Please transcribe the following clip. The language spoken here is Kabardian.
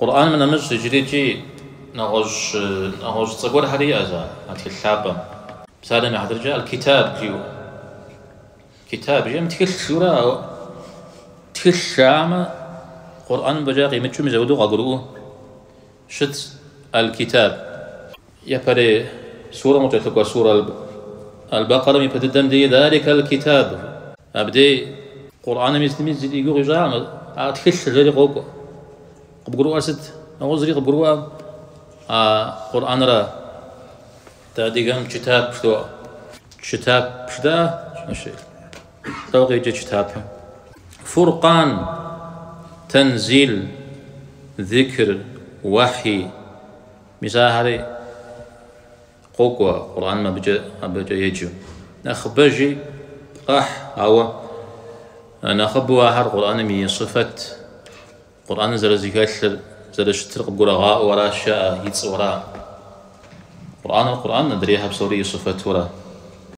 Къурӏэным нэмыщӏ иджырикӏи нэгъуэщӏ нэгъуэщӏ цӏэ гуэрхэри иӏэщ а тхылъ лъапӏэм. Псалъэм и хьэтыркӏэ Аль-Китаб жиӏэу. Китаб жиӏэм тхылъ жиӏэурэ, ауэ тхылъ жаӏэмэ, Къурӏэным фӏэкӏа къимыкӏыу мис апхуэдэу къагурыӏуэу щытщ Аль-Китаб. Япэрей сурэм къыкӏэлъыкӏуэ сурэ Аль-Бакъэрэм ипэ дыдэм дей Залика аль-Китаб. Абдей Къурӏэным и сытми зыри и гугъу ищӏакъым, а тхылъ жери къокӏуэ. Къыбгурыӏуэр сыт? Нэгъуэщӏ зыри къыбгурыӏуэкъым а Къурӏэнра. Дэ адыгэм чытап жыдоӏэ. Чытап жыдаӏэ? Дауэ къикӏыр чытапым? Фуркъан, тэнзил, зикр, уэхьи. Мис ахэри къокӏуэ Къурӏэным абыкӏэ еджэу. Нэхъыбэжи къахь, ауэ нэхъыбэу ахэр Къурӏэным и сыфэт, Къурӏэныр зэрызэхэлъыр, зэрыщытыр къыбгурагъаӏуэу аращ, жаӏэ и цӏэу ара. Къурӏэныр Къурӏэн, адрейхэр псори и сыфэту ара.